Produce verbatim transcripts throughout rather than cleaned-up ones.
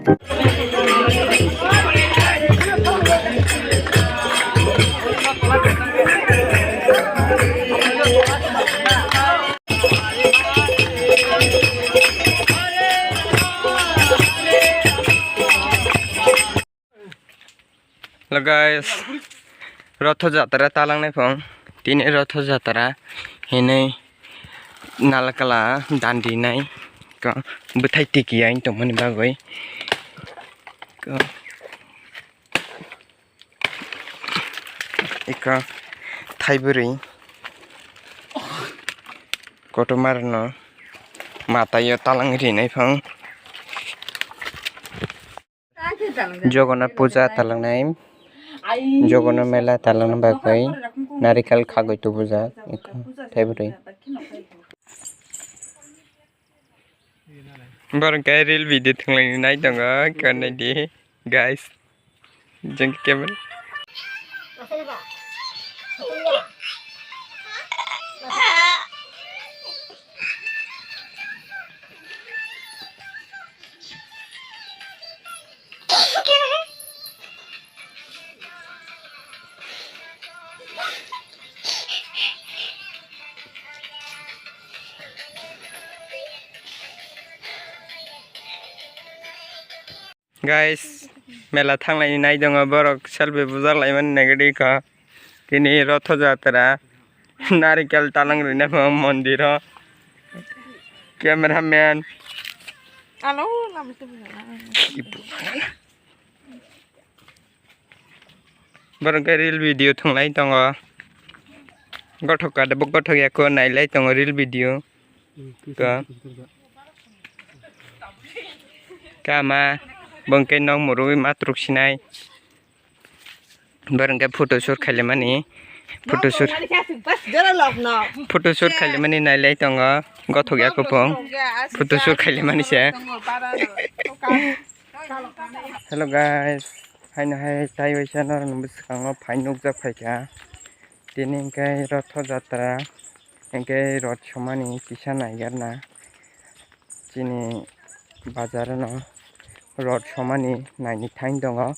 Hello guys, Rotho Jatra talangnai phung. Tini Rotho Jatra hinwi nalakala dandi nai ko bwthai tiki ai tongmani bagwi ko ika thaibrwi kotormarno mataio talang rinai phung. Jogono puja talangnai, Jogono mela talangna bagwi narikal khagwi tubujak, eko tei bwrwi. Borok khe reel video thwnglaini nai tongo, khe naidi guys, jeng camera. Guys, mela thanglaini nai tongo borok selfie bujak laimani nagadi kha. Tini Rotho Jatra, narikel talang rwina pho mondiro. Cameraman. Alo, lama tu. Borok khe reel video thwnglai tongo. Gothok kade bo gothok ya kho nailai tongo reel video. Ka. Kama bongke nok murui matruk sinai. Borok khe photo shoot khailaimani. Photo shoot. Photo shoot khailaimani nailai tongo. Gothok ya kho phung. Photo shoot khailaimani se. Hello guys, haino hai taiwaisa norokni bwskango phai nukjak phaikha. Tini hwnkhe Rotho Jatra, hwnkhe rot somani kisa naigarna chini bazar no rot somani naini thang tongo.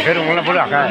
Pero wala pura ka.